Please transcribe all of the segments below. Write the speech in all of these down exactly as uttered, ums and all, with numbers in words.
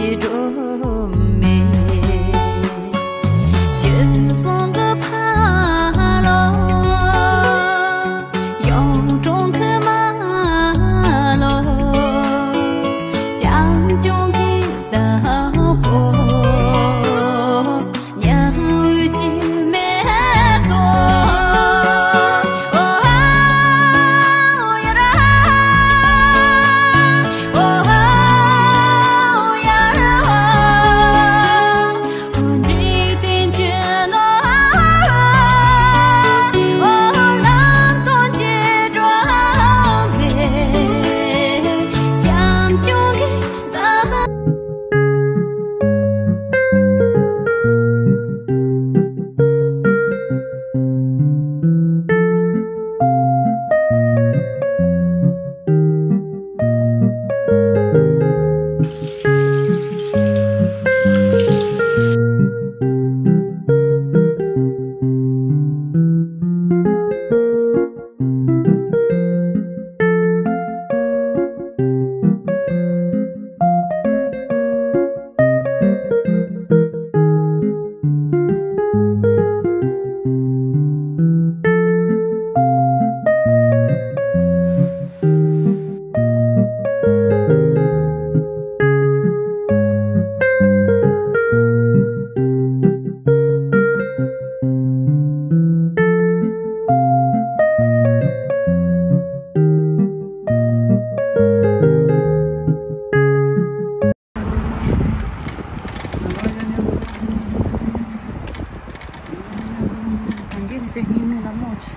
གངས་རྒན་དེ་སྔོན་ལ་མོ་ཆེ།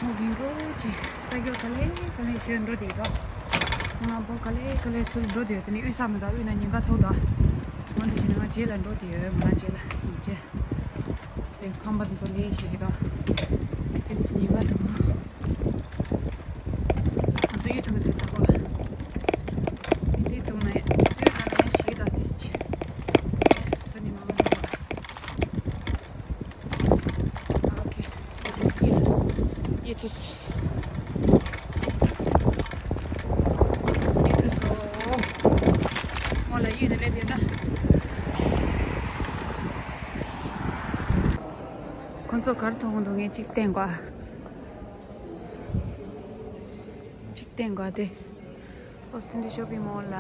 མོ་གིན་རོ་ཆེ། ས་རྒྱུ་ག་ལེ་ག་ལེ་ཞོན་འགྲོ་དེ་དོ། ང་བོ་ག་ལེ་ག་ལེ་སུ་འགྲོ་དེ་དེ་ནི་དབུས་ས་མི་དང་དབུས་ན་ཉིན་ག་ཚོགས་དོ། ང་འདི་ཅི་ན་ང་རྗེས་ལ་འགྲོ་དེ་ཡོད། ང་རང་རྗེས་ལ་ཡིན་ཅེ། དེ་ཁང་པ་དེ་ཚོ་ལས་ཤིག་གི་དོ། དེ་ནི་ཉིན་ག་དོ། ང་ཚོ་ཡུལ་དུ་མི་འདུག་ད་གོ། མི་འདུག་འདུག་ན་ཡ། དེ་ལ་ནས་ཞིག་དང་དེ་ཅི། སུ་ནི་མ་མ་འདུག་གོ། ཨོ་ཁེ། ཡེ་ཐུས། ཡེ་ཐུས། ཡེ་ཐུས། ཡེ་ཐུས་སོ། ངོ་ལ་ཡུལ་ནས་སླེབས་ཡོད་ན། ཁོང་ཚོ་གར་མཐོང་འདུག་ངས་གཅིག་བསྟན་གོ། གཅིག་བསྟན་གོ་དེ། ཨོ་སི་ཏན་དི་ཤོ་པིང་མོལ་ལ།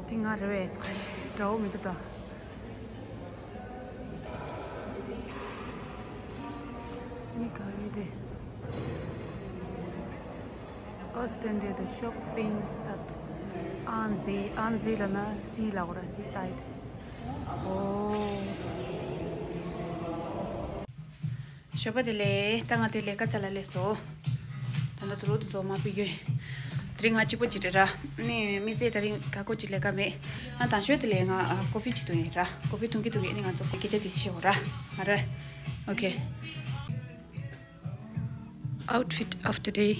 དེ་ང་རེ་བས། དགྲ་བོ་མི་འདུག་ད། ནི་ག་རེ་དེ། ཨོ་སི་ཏན་དི་ཤོ་པིང་སེད། ཨན་ཟི། ཨན་ཟི་ལ་ན་སི་ལ་འོ་ར་སི་སའིད། ཨོ། ཞོགས་པ་བདེ་ལེགས། ད་ང་དེ་ལས་ཀ་ཚ་ལ་སླེབས་སོང་། ད་ལྟ་དུ་རོ་དུ་རྫོགས་མ་པི་ཡོད། དེ་རིང་ང་གཅིག་པོ་གཅིག་རེད་ར། ནི་མི་ཟེར་དེ་རིང་ག་གོ་གཅིག་ལས་ཀ་མེད། ང་དང་ཤོས་དེ་ལས་ང་ཀོ་ཧྥི་གཅིག་འཐུང་ཡིན་ར། ཀོ་ཧྥི་འཐུང་གི་འཐུང་གི་ནི་ང་ཚོ་སྐད་ཆ་དེ་ཤེས་འོ་ར། ང་ར། ཨོ་ཁེ། Outfit of the day.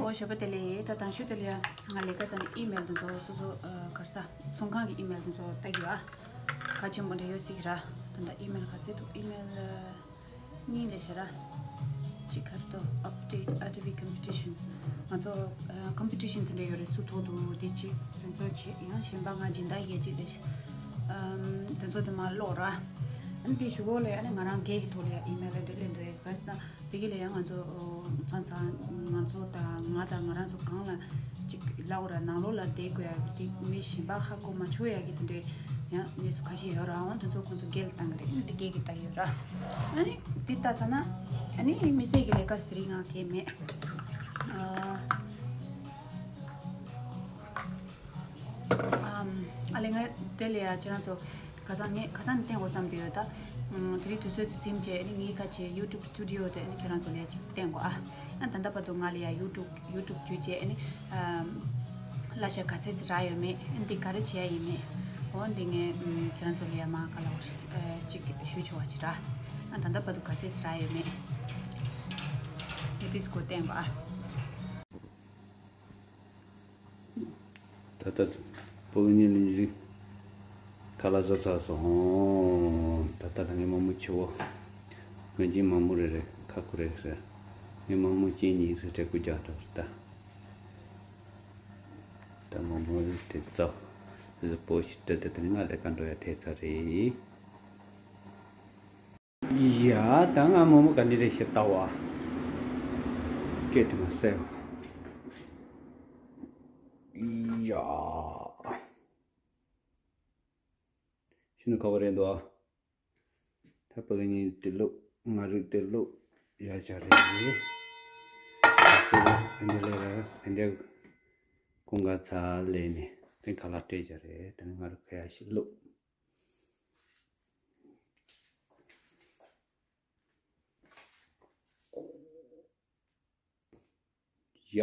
ཨོ་ཞོགས་པ་བདེ་ལེགས། ད་དང་ཤོས་དེ་ལ་ཡ་ང་ལས་ཀ་ཚ་ནི་ཨི་མེལ་དེ་ཚོ་སོ་སོ་གར་ས་ཚོང་ཁང་གི་ཨི་མེལ་དེ་ཚོ་ལྟ་གི་ཡོད་ཨ། ག་ཆེན་པོ་འདྲ་ཡོད་སྲིད་ཀྱི་ར། ད་ད་ཨི་མེལ་ག་ཚད་འདུག་ཨི་མེལ་གཉིས་ལས་བྱ་ར། གཅིག་གར་དོ་update R T V competition། ང་ཚོ་ཨ་competition་དེ་འདྲ་ཡོད་རེད། སུ་ཐོག་འདུག་དེ་གཅིག་དེ་ཚོ་བྱེད། ཡང་གཞན་པ་ང་སྦྱིན་བདག་ཡས་གཅིག་རེད། ཨམ་དེ་ཚོ་དེ་མ་ཀློག་ར། ཨ་ནི་དེ་ཞུ་གོ་ལས་ཨ་ནི་ང་རང་སྒེར་གྱི་ཐོག་ལ་ཡང་ཨི་མེལ་ལ་འདྲི་ལེན་འདུག་ཨེ། ག་ཟེར་ན་བི་གི་ལ་ཡང་ང་ཚོ་ཨོ་ཚང་ཚང་ང་ཚོ་དང་ང་དང་ང་རང་ཚོ་གང་ལ་ཅིག་ལབ་དགོས་ར། ནང་ལོགས་ལ་བསྡད་དགོས་ཡ་གི་དེ་མི་གཞན་པ་ཧ་གོ་མ་ཆོག་ཡ་གི་དེ་འདྲའི་ཡང་གནས་ཚུལ་ཁ་ཤས་ཡོད་ར། འོང་དེ་ཚོ་ཁོང་ཚོ་སྒེར་ལ་བཏང་གི་རེད། ཨ་ནི་དེ་སྒེར་གྱི་ལྟ་ཡོད་ར། ཨ་ནི་དེ་ལྟ་ཚར་ན་ཨ་ནི་མི་སེར་གྱི་ལས་ཀ་ཟེར་ང་གས་མེད། ཨ་ཨམ་ཨ་ལས་ང་དེ་ལས་ཡ་ཁྱེད་རང་ཚོ་ ཁ་སང་ངས་ཁ་སང་ནས་བསྟན་དགོས་བསམ་དེ་ཡོད་ད། ཨམ། དེ་རིང་དུས་ཚོད་དེ་ཟིན་བྱས་ནི་ངའི་ཁ་ཆེ་YouTube Studio དེ་ནི་ཁྱེད་རང་ཚོ་ལ་ཡ་ཅིག་བསྟན་དགོས་ཨ། ཨ་ད་ལྟ་བར་དུ་ང་ལ་ཡ་YouTube YouTube བརྒྱུད་བྱས་ནི་ཨམ། གླ་ཆ་ག་ཚད་ཅིག་རག་ཡོད་མེད། ཨ་འདི་ག་རེ་བྱས་ཡིན་མེད། འོ་འདི་ངས་ཨམ། ཁྱེད་རང་ཚོ་ལ་ཡ་མ་ག་ལ་འོ་ཅིག་ཞུ་ཆོག་པ་ཅིག་ར། ཨ་ད་ལྟ་བར་དུ་ག་ཚད་ཅིག་རག་ཡོད་མེད། དེ་དུས་སྐོར་བསྟན་པ་ཨ། ད་ལྟ་སྤོ་ལོ་གཉིས་ལུས་རིགས་ཁ་ལག་བཟོ་ཚར་སོང་། ད་ལྟ་ད་ངའི་མ་མོ་ཆེ་བོ། ང་གཅིག་མ་མོ་རེ་རེ་ཁ་ཁུ་རེ་རེ། ངའི་མ་མོ་གཅིག་གཉིས་རེ་སྤྲད་སྐུ་རྒྱག་འགྲོ་རེད་ད། ད་མ་མོ་དེ་ཚོ་གཟི་པོ་ཞིག་སྤྲད་དེ་དེ་ང་ལས་ཀ་འགྲོ་ཡ་ཐེ་ཚ་རེད། ཡ་ད་ང་མོ་མོ་ག་འདྲ་རེད་ཞེས་ལྟ་བ། སྐད་དེ་མ་གསལ། ཡ། ཤིན་ཏུ་ཁག་པོ་རེད་འདུག་ད་སྤོ་ལོ་གཉིས་དེ་བླུགས། ང་རིག་དེ་བླུགས། ཡ་བྱ་རེད། དེ་འདྲ་ལས་ར་དེ་འདྲ་ཀུན་དགའ་ཚ་ལས་ནས་དེ་ཁ་ལག་སྤྲད་བྱ་རེད། དེ་ནས་ང་རིག་ཁ་ཡ་ཞིག་བླུགས། ཡ།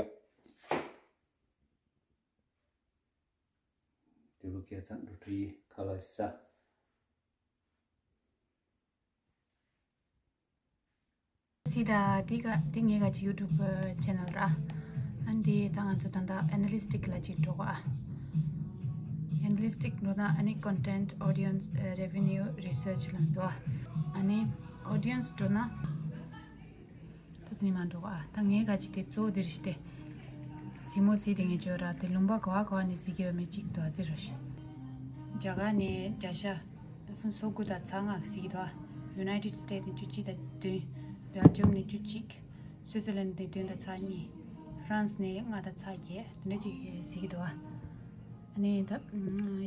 དེ་ལོ་སྐལ་བཟང་འགྲོ་གྲུ་ཡི་ཁ་ལག་ས། སི་ད་དེ་ག་དེ་ངའི་ག་ཅི་YouTube channel ར། ཨ་འདི་ད་ང་ཚོ་ད་ལྟ་Analytics ལ་ཅིག་འགྲོ་ག་ཨ། Analytics འགྲོ་ན་ཨ་ནི་Content Audience Revenue Research ལ་འགྲོ་ཨ། ཨ་ནི་Audience འགྲོ་ན། ད་ཚོ་ཉི་མ་འགྲོ་ག་ཨ། ད་ངའི་ག་ཅི་དེ་གཙོ་བོ་དེ་རེད་ཤི་སྟེ། གཟིགས་མོ་གཟིགས་དེ་ངས་བརྗོད་ར་དེ་ལུང་པ་ག་བ་ག་བ་ནས་གཟིགས་ཀྱི་ཡོད་མེད་ཅིག་ད་དེ་རེད་ཤི། རྒྱ་གར་ནས་བརྒྱ་ཆ་སུམ་ཅུ་སོ་དགུ་དང་ཚ་ལྔ་གཟིགས་ཀྱི་འདུག་ཨ། United States ནས་བཅུ་གཅིག་དང་བདུན། Belgium ནས་བཅུ་གཅིག Switzerland ནས་བདུན་དང་ཚ་གཉིས། France ནས་ལྔ་དང་ཚ་བརྒྱད། དེ་འདྲ་ཅིག་གཟིགས་ཀྱི་འདུག་ཨ། ཨ་ནི་ད་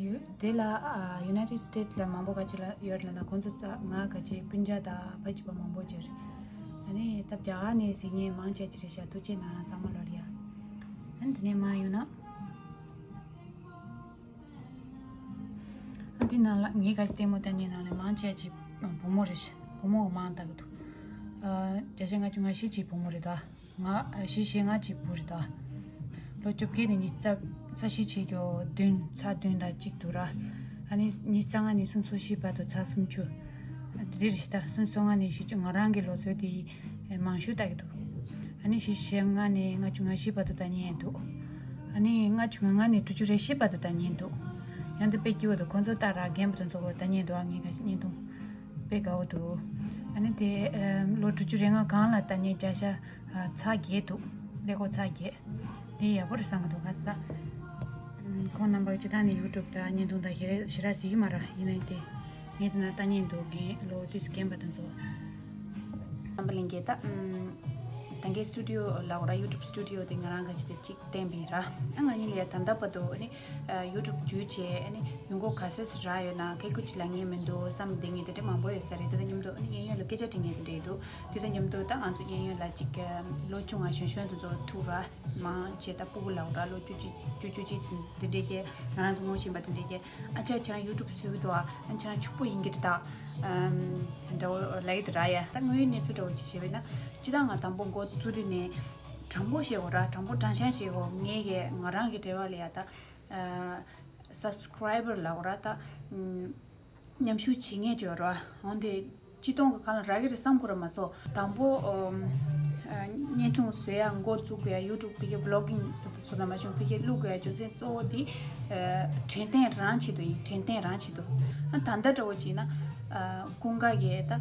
ཡུ་དེ་ལ་ཨ་United States ལ་མང་པོ་ག་ཅི་ལ་ཡོད་ལ་ན་ཁོང་ཚོ་ཙ་ང་ག་ཅི་སྤུན་ཀྱག་དང་ཕ་གཅིག་པ་མང་པོ་ཅིག་རེད། ཨ་ནི་ད་རྒྱ་གར་ནས་གཟིགས་མཁན་མང་ཆེ་ཅིག་རེད་ཤག་ཐུགས་རྗེ་གནང་ཚང་མ་ལོ་ལ་ཡ། ཨ་ནི་དེ་ནས་མ་ཡོང་ན། ཨ་དེ་ནང་ལ་ངའི་ག་ཅི་ལྟད་མོ་ལྟ་མཁན་ནང་ལ་མང་ཆེ་ཅིག་བུ་མོ་རེད་ཤག་བུ་མོ་མང་ལྟ་གི་འདུག་ཨ་བརྒྱ་ཆ་ལྔ་བཅུ་ང་བཞི་ཅིག་བུ་མོ་རེད་ད། ང་བཞི་བཞི་ལྔ་གཅིག་བུ་རེད་ད། ལོ་བཅོ་བརྒྱད་ནས་ཉི་ཤུ་རྩ་བཞི་བྱེད་རྒྱུ་བདུན་ཚ་བདུན་དང་གཅིག་འདུག་ར། ཨ་ནི་ཉི་ཤུ་རྩ་ལྔ་ནས་སུམ་ཅུ་སོ་བཞི་བར་དུ་ཚ་སུམ་ཅུ། འདི་འདིར་ཞི་ད་སུམ་ཅུ་སོ་ལྔ་ནས་བཞི་བཅུ་ང་རང་གི་ལོ་ཚོད་དེ་མང་ཤོས་ལྟ་གི་འདུག་ཨ་ནི་བཞི་བཅུ་ཞེ་ལྔ་ནས་ལྔ་བཅུ་ང་བཞི་བར་དུ་ལྟ་མཁན་འདུག་ཨ་ནི་ལྔ་བཅུ་ང་ལྔ་ནས་དྲུག་ཅུ་རེ་བཞི་བར་དུ་ལྟ་མཁན་འདུག་ཡང་འདི་དཔེ་སྐྱིད་པོ་འདུག་ཁོང་ཚོ་ལྟ་ར་རྒན་པོ་དེ་ཚོ་གོ་ལྟ་མཁན་འདུག་ཨ་ངའི་ག་བརྙན་ཐུང་། དཔེ་དགའ་བོ་འདུག་ཨ་ནི་དེ་ཨམ་ལོ་དྲུག་ཅུ་རེ་ལྔ་སྒང་ལ་ལྟ་མཁན་བརྒྱ་ཆ་ཨ་ཚ་བརྒྱད་འདུག་ཀླད་ཀོར་ཚ་བརྒྱད། དེ་ཡག་པོ་རེད་བསམ་གི་འདུག་ང་ས། ཨམ་ཁོང་རྣམ་པ་སྤྱིར་བཏང་ནས་YouTube དང་བརྙན་ཐུང་དང་ཞེ་དྲག་ཞེ་དྲག་གཟིགས་ཀྱི་མ་རེད། ཡིན་ནའི་དེ་ངས་དེ་ན་ལྟ་མཁན་འདུག་རྒན་ལོ་དུས་རྒན་པ་དེ་ཚོ། རྣམ་པ་ལྷན་རྒྱས་ད་ཨམ་ད་གའི་Studio ལབ་དགོས་ར། YouTube Studio དེ་ང་རང་ག་ཅི་དེ་གཅིག་བསྟན་པ་ཡིན་ར། ཨ་ང་གཉིས་ལ་ཡ་ད་ལྟ་བར་དུ་ཨ་ནི་ཨ་YouTube བརྒྱུད་བྱས་ཨ་ནི་ཡོང་སྒོ་ག་ཚོད་ཙམ་རག་ཡོད་ན་གལ་ཁུ་ཅི་ལ་ངེས་མི་འདུག་བསམ་བསྡད་མཁན་དེ་འདྲ་མང་པོ་ཡོད་ས་རེད། དེ་དང་མཉམ་དུ་ཨ་ནི་གཡས་གཡོན་ལ་སྐད་ཆ་དྲི་མཁན་དེ་འདྲ་ཡོད་འདུག་དེ་དང་མཉམ་དུ་ད་ང་ཚོ་གཡས་གཡོན་ལ་ཅིག་ལོ་ཆུང་བ་གཞོན་གཞོན་དེ་ཚོ་ཐུག་ར་མང་ཆེ་ད་སྤུ་གུ་ལབ་ར་ལོ་བཅུ་གཅིག་བཅུ་བཅུ་གཅིག་ཙམ་དེ་འདྲའི་གི་ང་རང་ཚོ་ངོ་ཤེས་པ་དེ་འདྲའི་གི་ཨ་ཅག་ཁྱེད་རང་YouTube བཟོ་གི་འདུག་ཨ། ཨ་ཁྱེད་རང་ཕྱུག་པོ་ཡིན་གི་རེད་ད། ཨམ་འདྲ་བོ་ལབ་ཀྱི་འདུག་ར་ཡ། ད་དངོས་ཡོད་གནས་ཚུལ་འདྲ་བོ་ཅིག་བཤད་པས་ན། སྤྱིར་བཏང་ང་དང་པོ་འགོ་བཙུགས་དུས་ནས་དྲང་པོ་བཤད་དགོས་ར། དྲང་པོ་དྲང་བཞག་བཤད་དགོས། ངས་གི་ང་རང་གི་འབྲེལ་བ་ལ་ཡ་ད་ཨ་Subscriber ལབ་དགོས་ར་ད། ཨམ་མཉམ་ཞུགས་བྱེད་མཁན་ཅིག་ཡོད་ར། འོན་ཏེ་སྤྱི་སྟོང་གི་སྒང་ལ་རག་གི་རེད་བསམ་དགོས་ར་མ་གཏོགས། དང་པོ་ཨམ་ཨ་བརྙན་ཐུང་བཟོ་ཡ་འགོ་བཙུགས་དགོས་ཡ་YouTube ཕ་གི་Vlogging བཟོ་དང་མ་བྱུང་ཕ་གི་བླུག་དགོས་ཡ་རྒྱུ་མཚན་གཙོ་བོ་དེ་ཨ་དྲན་རྟེན་རང་ཆེད་དུ་ཡིན། དྲན་རྟེན་རང་ཆེད་དུ། ཨ་ད་ལྟ་འདྲ་བོ་བྱས་ན་ཨ་ཀུན་དགའ་གི་ད་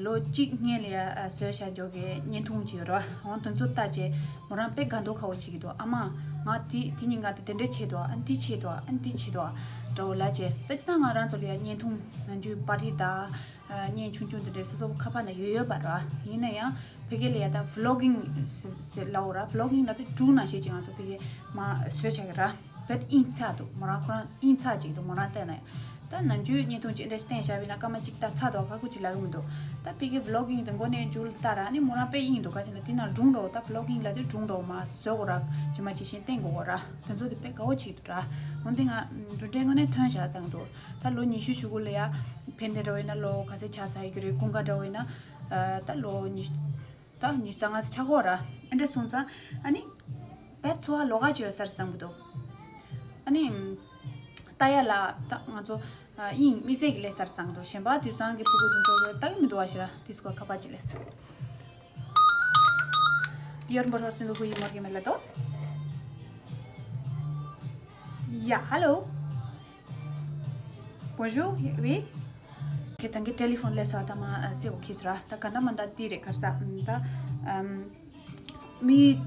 ལོ་གཅིག་སྔོན་ལ་ཡ་ཨ་བཟོས་བཞག་འཇོག་གི་བརྙན་ཐུང་ཅིག་ཡོད་ར། འོ་དེ་ཚོ་ལྟ་བྱས་མོ་རང་དཔེ་དགའ་མདོག་ཁ་བོ་བྱེད་ཀྱི་འདུག་ཨ་མ་ང་དེ་དེ་གཉིས་ཀ་དེ་དེ་འདྲ་བྱེད་འདུག་ཨ་འདི་བྱེད་འདུག་ཨ་འདི་བྱེད་འདུག་འདྲ་བོ་ལབ་བྱས། ད་སྤྱིར་བཏང་ང་རང་ཚོ་ལ་ཡ་བརྙན་ཐུང་ནང་རྒྱུ་པར་རིས་དང་བརྙན་ཆུང་ཆུང་དེ་འདྲའི་སོ་སོ་ཁ་པར་ན་ཡོད་ཡོད་པ་ར། ཡིན་ན་ཡང་ཕ་གི་ལ་ཡ་ད་Vlogging ཟེར་ཟེར་ལབ་དགོས་ར། Vlogging ལབ་དུས་འབྲུག་ནང་བཤད་ཅིག་ང་ཚོ་ཕ་གི་མར་བཟོས་བཞག་གི་ར། དཔེ་དབྱིངས་ཚ་འདུག་མོ་རང་ཁོ་རང་དབྱིངས་ཚ་ཅིག་འདུག་མོ་རང་བལྟས་ན་ཡང་། ད་ནམ་རྒྱུན་བརྙན་ཐུང་ཅིག་འདྲ་བསྟན་བཞག་པ་ཡིན་ན་སྐར་མ་གཅིག་ལྟ་ཚར་དུས་ཁག་པོ་ཅིག་ལབ་ཀྱི་མི་འདུག་ད་ཕ་གི་ཝི་ལོག་གིང་དེ་འགོ་ནས་མཇུག་ལ་ལྟ་ར། ཨ་ནི་མོ་རང་དཔེ་ཡིན་འདུག་ག་ཅི་ལབ་དེ་ན་སྒྲུང་འདྲ་བོ། ད་ཝི་ལོག་གིང་ལབ་དུས་སྒྲུང་འདྲ་བོ་མ་བཟོ་དགོས་ར། ཇི་མ་ཇི་བཞིན་བསྟན་དགོས་ར། དེ་ཚོ་དེ་དཔེ་དགའ་བོ་ཅིག་འདུག་ར། འོན་ཏེ་ང་འགྲུལ་འཕྲིན་དངོས་གནས་ཐོན་བཞག་བསམ་གྱི་འདུག་ད་ལོ་ཉི་ཤུ་གཞུག་གུ་ལ་ཡ་ཕན་བདེ་འདྲ་བོ་ཡིན་ན། ལོ་ག་ཚོད་ཆགས་ཚར་ཡོད་ཀྱི་རེད། ཀུན་དགའ་འདྲ་བོ་ཡིན་ན། ད་ལོ་ཉི་ཤུ། ད་ཉི་ཤུ་རྩ་ལྔ་ཆགས་ཀྱི་ཡོད་ར། ཨ་འདྲ་སོང་ཙང་ཨ་ནི་དཔེ་འཚོ་བ་ལོགས་ཀ་ཅིག་ཡོད་ས་རེད་བསམ་གྱི་འདུག་ཨ་ནི་ལྟ་ཡ་ལ་ད་ང་ཚོ་ཨ་དབྱིངས་དམིགས་བསལ་གྱི་ལས་ས་རེད་བསམ་གྱི་འདུག་གཞན་པ་དུས་སང་གི་ཕྲུ་གུ་དེ་ཚོ་ལྟ་གི་མི་འདུག་བ་ཞེ་ར། དེ་སྐོར་ཁ་པར་ཅིག་ལས་སོང་། ཡོར་འབོར་ཧོ་སིན་དུ་ཧུ་ཡི་མོར་གི་མེ་ལ་དོ། ཡ་ཧ་ལོ། Bonjour, oui. ཁྱེད་དང་གི་ཊེ་ལི་ཕོན་ལས་ས་ད་མ་སེ་འོ་ཁིས་ར། ད་ག་འདྲ་མ་འདྲ་དེ་རེད་ག་རེ་ཟ། ད་ཨམ་མི་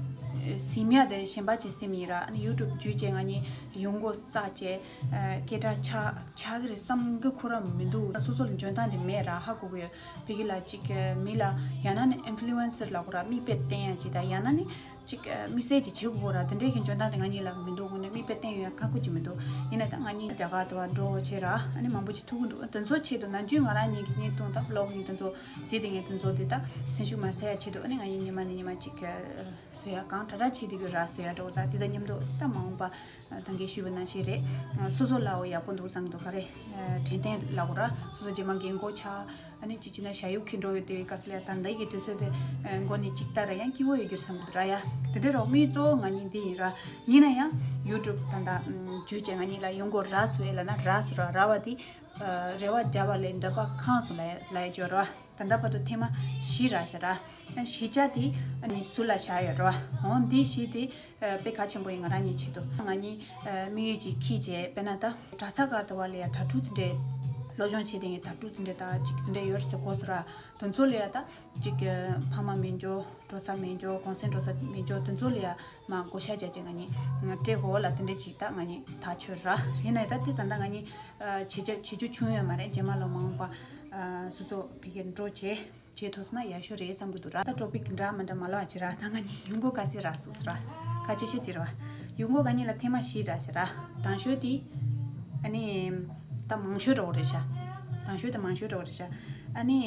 སེམས་ཡ་དེ་གཞན་པ་ཅིག་སེམས་ཡིན་ར། ཨ་ནི་ཡུ་ཊུབ་བརྒྱུད་བྱས་ང་གཉིས་ཡོང་སྒོ་བསགས་བྱས། ཨ་སྐད་གྲགས་ཆགས་ཆགས་ཀྱི་རེད་བསམ་གི་ཁོ་རང་མི་འདུག་སོ་སོ་ལ་འཇོན་ཐང་དེ་མེད་ར། ཧ་གོ་གི་ཡོད། ཕ་གི་ལ་ཅིག་མི་ལ་ཡང་ན་ནི་ཨིན་ཕུ་ལུ་ཨེན་སར་ལབ་དགོས་ར། མིག་དཔེ་བསྟན་ཡ་ཅིག་ད་ཡང་ན་ནི། ཅིག་ཨ་དམིགས་བསལ་ཅིག་བྱེད་དགོས་ར། དེ་འདྲའི་གི་འཇོན་ཐང་དེ་ང་གཉིས་ལ་མི་འདུག་དངོས་གནས་མིག་དཔེ་བསྟན་ཡོད་ཡ་ཁག་པོ་ཅིག་མི་འདུག་ཡིན་ན་ད་ང་གཉིས་རྒྱ་གར་དུ་བ་འགྲོ་བྱེད་ར། ཨ་ནི་མང་པོ་ཅིག་ཐུག་གི་འདུག་དེ་ཚོ་ཆེད་དུ་ནམ་རྒྱུན་ང་རང་གཉིས་ཀྱི་བརྙན་ཐུང་དང་ཝི་ལོག་གི་དེ་ཚོ་གཟིགས་བསྡད་མཁན་དེ་ཚོ་དེ་ད་སེམས་ཤུགས་མ་ཟད་ཡ་ཆེད་དུ། ཨ་ནི་ང་གཉིས་ཉི་མ་ནས་ཉི་མ་ཅིག་བཟོ་ཡ་གང་དྲག་དྲག་བྱེད་བསྡད་ཀྱི་ར། བཟོ་ཡ་འགྲོ་ད་དེ་དང་མཉམ་དུ་ད་མ་འོངས་པ་ད་གིན་ཞུས་པ་ནང་བཞིན་རེད། སོ་སོ་ལའོ་ཡག་པོ་འདུག་བསམ་གྱི་འདུག་ག་རེ་དྲན་རྟེན་ལབ་དགོས་ར། སོ་སོ་རྗེས་མ་རྒན་གོག་ཆགས། ཨ་ནི་ཅི་བྱས་ན་ཞ་ཡུག་གི་འགྲོ་ཡོད་དེ་བའི་སྐབས་སུ་ལ་ད་ལྟ་ཡི་དུས་ཚོད་དེ་མགོ་ནས་ཅིག་ལྟ་ར་ཡང་སྐྱིད་པོ་ཡོད་རྒྱུ་བསམ་གྱི་འདུག་ར་ཡ། དེ་འདྲའི་རོགས་མིའི་གཙོ་བོ་ང་གཉིས་འདི་ཡིན་ར། ཡིན་ན་ཡང་ཡུ་ཊུབ་ད་ལྟ་བརྒྱུད་བྱས་ང་གཉིས་ལ་ཡོང་སྒོ་རག་སོང་ཡ་ལབ་ན་རག་སོང་ར། རག་པ་དེ་རེ་བ་བརྒྱབ་པ་ལས་འདོད་པ་ཁེངས་སོང་ལབ་ཡ་ཅིག་ཡོད་ར། ད་ལྟ་བར་དུ་ཐེངས་མ་བཞི་རག་ཤག་ར། བཞི་ཆ་དེ་ཨ་ནི་ཟུར་ལ་བཞག་ཡོད་ར། འོ་འདི་བཞི་དེ་དཔེ་གལ་ཆེན་པོ་ཡིན། ང་རང་གཉིས་ཆེད་དུ་ང་གཉིས་དམིགས་ཡུལ་ཅིག་འཁྱེར་བྱས། དཔེར་ན་ད་གྲྭ་ས་ག་དུ་བ་ལ་ཡ་གྲྭ་ཕྲུག་དེ་འདྲས་སློབ་སྦྱོང་བྱེད་དེ་ངས་གྲྭ་ཕྲུག་དེ་འདྲས་ད་ཅིག་དེ་འདྲས་ཡོད་ཟེར་གོ་སོང་ར། དེ་ཚོ་ལ་ཡ་ད་ཅིག་ཕ་མ་མེད་འཇོག་འགྲོ་ས་མེད་འཇོག་གུང་སེང་འགྲོ་ས་མེད་འཇོག་དེ་ཚོ་ལ་ཡ་མ་བགོ་བཤའ་རྒྱག་བྱས་ང་གཉིས་སྤྲད་དགོས་ལ་དེ་འདྲས་ཅིག་ད་ང་གཉིས་ཐག་ཆོད་ར། ཡིན་ནའི་ད་དེ་ད་ལྟ་ང་གཉིས་བྱེད་རྒྱུ་བྱེད་རྒྱུ་བྱུང་ཡོད་མ་རེད། རྗེས་མ་ལ་མ་འོངས་པ་སོ་སོ་ཕ་གིར་འགྲོ་བྱས། བྱེད་ཐུབ་སོང་ན་ཡག་ཤོས་རེད་བསམ་གྱི་འདུག་ར། ད་ཊོ་པིག་འདྲ་མི་འདྲ་མ་ལབ་ཅིག་ར། ད་ང་གཉིས་ཡོང་སྒོ་ག་ཚོད་རག་སོང་ཟེར་ར། ཁ་ཆེ་ཤོས་དེ་རེད་བ། ཡོང་སྒོ་ང་གཉིས་ལ་ཐེངས་མ་བཞི་རག་ཤག་ར། དང་ཤོས་དེ་ཨ་ནི་ད་མང་ཤོས་འདྲ་བོ་རེད་ཤག་དང་ཤོས་དེ་མང་ཤོས་འདྲ་བོ་རེད་ཤག་ཨ་ནི་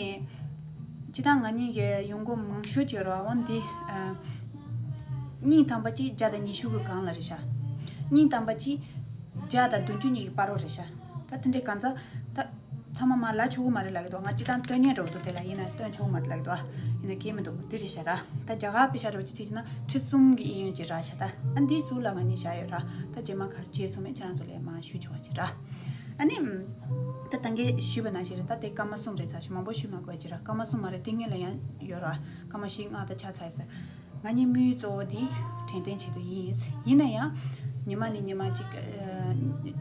སྤྱིར་བཏང་ང་གཉིས་ཀྱི་ཡོང་སྒོ་མང་ཤོས་ཅིག་རེད་བ། འོ་འདི་ཨ་སྙིང་ཐག་པ་ཅིག་བརྒྱ་དང་ཉི་ཤུ་གི་སྒང་ལ་རེད་ཤག་སྙིང་ཐག་པ་ཅིག་བརྒྱ་དང་བདུན་ཅུ་གཉིས་ཀྱི་བར་རོ་རེད་ཤག་ད་དེ་འདྲའི་གང་ཚ་ད། ཚང་མ་མ་ལབ་ཆོག་གི་མ་རེད་ལབ་ཀྱི་འདུག་ང་སྤྱིར་བཏང་སྟོན་ཉན་འགྲོ་འདུག་དེ་ལ་ཡིན་ན་སྟོན་ཆོག་གི་མ་རེད་ལབ་ཀྱི་འདུག་ཡིན་ན་གལ་མི་འདུག་འདི་རེད་ཤག་ར། ད་རྒྱ་གར་པེ་ཤ་འགྲོ་ཅི་ཚིག་ཅི་ན་ཁྲི་གསུམ་གྱི་ཨིན་ཡོན་ཅིག་རག་ཤག་ད་ཨ་འདི་ཟུར་ལ་ང་གཉིས་བཞག་ཡོད་ར། ད་རྗེས་མ་ག་རེ་བྱས་སོང་མེད་ཁྱེད་རང་ཚོ་ལ་མ་ཞུ་ཆོག་པ་ཅིག་ར། ཨ་ནི་ད་ད་གིན་ཞུས་པ་ནང་བཞིན་རེད། ད་དེ་སྐར་མ་གསུམ་རེད་ཚར་ཞིག་མང་པོ་ཞུས་མ་དགོས་ཅིག་ར། སྐར་མ་གསུམ་མ་རེད། དེ་སྔོན་ལ་ཡང་ཡོད་ར། སྐར་མ་བཞི་ལྔ་ད་ཆགས་ཚར་ཡོད་ས། ང་གཉིས་དམིགས་ཡུལ་གཙོ་བོ་དེ་དྲན་རྟེན་ཆེད་དུ་ཡིན། ཡིན་ན་ཡང་ཉི་མ་ནས་ཉི་མ་ཅིག་ཨ་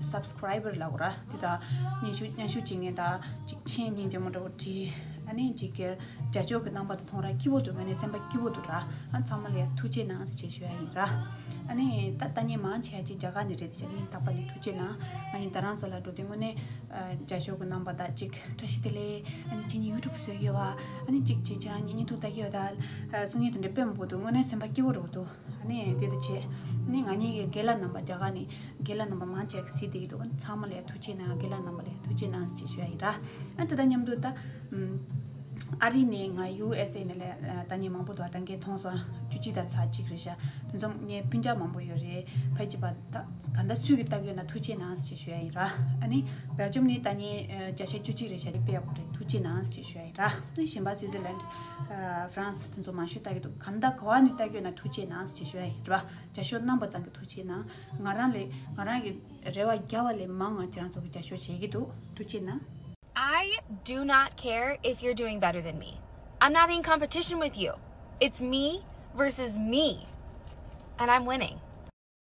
སབ་སི་ཀ་རའི་བར་ལབ་དགོས་ར། དེ་དང་མཉམ་ཞུགས་མཉམ་ཞུགས་བྱེད་མཁན་དང་ཅིག་མཆན་སྙིང་རྗེ་མོ་འདྲ་བོ་བྲིས། ཨ་ནི་ཅིག་རྒྱབ་སྐྱོར་གྱི་རྣམ་པ་དེ་མཐོང་ར་སྐྱིད་པོ་འདུག་ངས་ནི་སེམས་པ་སྐྱིད་པོ་འདུག་ར། ཨ་ཚང་མ་ལ་ཡ་ཐུགས་རྗེ་གནང་ཟེར་ཞུ་ཡ་ཡིན་ར། ཨ་ནི་ད་ལྟ་ངས་མང་ཆེ་བ་ཅིག་རྒྱ་གར་ནས་རེད། དེ་བྱས་ནས་རྟག་པར་ནས་ཐུགས་རྗེ་གནང་། ང་ཡིན་རྡ་རམ་ས་ལ་འགྲོ་དུས་དངོས་གནས་ཨ་རྒྱབ་སྐྱོར་གྱི་རྣམ་པ་དང་ཅིག་བཀྲ་ཤིས་བདེ་ལེགས། ཨ་ནི་ཁྱེད་གཉིས་ཡུ་ཊུབ་བཟོས་ཡོད་བ། ཨ་ནི་ཅིག་ཅིག་ཁྱེད་རང་གཉིས་བརྙན་ཐུང་ལྟ་གི་ཡོད་ད། ཨ་གསུང་མཁན་དེ་འདྲ་དཔེ་མང་པོ་འདུག་དངོས་གནས་སེམས་པ་སྐྱིད་པོ་འདྲ་པོ་འདུག་ཨ་ནི་དེ་ད་བྱས། ཨ་ནི་ང་གཉིས་ཀྱི་རྒན་ལགས་རྣམ་པ་རྒྱ་གར་ནས་རྒན་ལགས་རྣམ་པ་མང་ཆེ་གིས་གཟིགས་བསྡད་ཀྱི་འདུག་ཨ་ནི་ཚང་མ་ལ་ཡ་ཐུགས་རྗེ་གནང་། རྒན་ལགས་རྣམ་པ་ལ་ཡ་ཐུགས་རྗེ་གནང་ཟེར་ཞུ་ཡ་ཡིན་ར། ཨ་ནི་དེ་དང་མཉམ་དུ་ད་ཨམ་ཨ་རི་ནས་ང་ཡུ་ཨེས་ཨེ་ནས་ལ་ད་ནི་མང་པོ་འདུག་ད་གིན་མཐོང་སོང་། བཅུ་གཅིག་དང་ཚེག་གཅིག་རེད་ཤག་དེ་ཚོ་ངའི་སྤུན་ཀྱག་མང་པོ་ཡོད་རེད། ཕལ་ཆེར་བ་ད་ག་འདྲ་སུས་ཀྱིས་ལྟ་གི་ཡོད་ན་ཐུགས་རྗེ་གནང་ཟེར་ཞུ་ཡ་ཡིན་ར། ཨ་ནི་སྦེལ་ཇམ་ནས་ད་ནི་ཨ་བརྒྱ་ཆ་བཅུ་གཅིག་རེད་ཤག་དཔེ་ཡག་པོ་རེད། ཐུགས་རྗེ་གནང་ཟེར་ཞུ་ཡ་ཡིན་ར། ཨ་ནི་གཞན་པ་སུའི་ཛི་ལན་ཨ་ཧྥ་རན་སི་དེ་ཚོ་མང་ཤོས་ལྟ་གི་འདུག་ག་འདྲ་ག་བ་ནས་ལྟ་གི་ཡོད་ན་ཐུགས་རྗེ་གནང་ཟེར་ཞུ་ཡ་ཡིན་ར། རྒྱབ་སྐྱོར་གནང་པ་ཙམ་གྱིས་ཐུགས་རྗེ་གནང་། ང་རང་ལས་ང་རང་གི་རེ་བ་བརྒྱབ་པ་ལས་མང་ང་ཁྱེད་རང་ཚོ་གི་རྒྱབ་སྐྱོར་བྱེད་ཀྱི་འདུག་ཐུགས་རྗེ་གནང་། I do not care if you're doing better than me. I'm not in competition with you. It's me versus me. And I'm winning.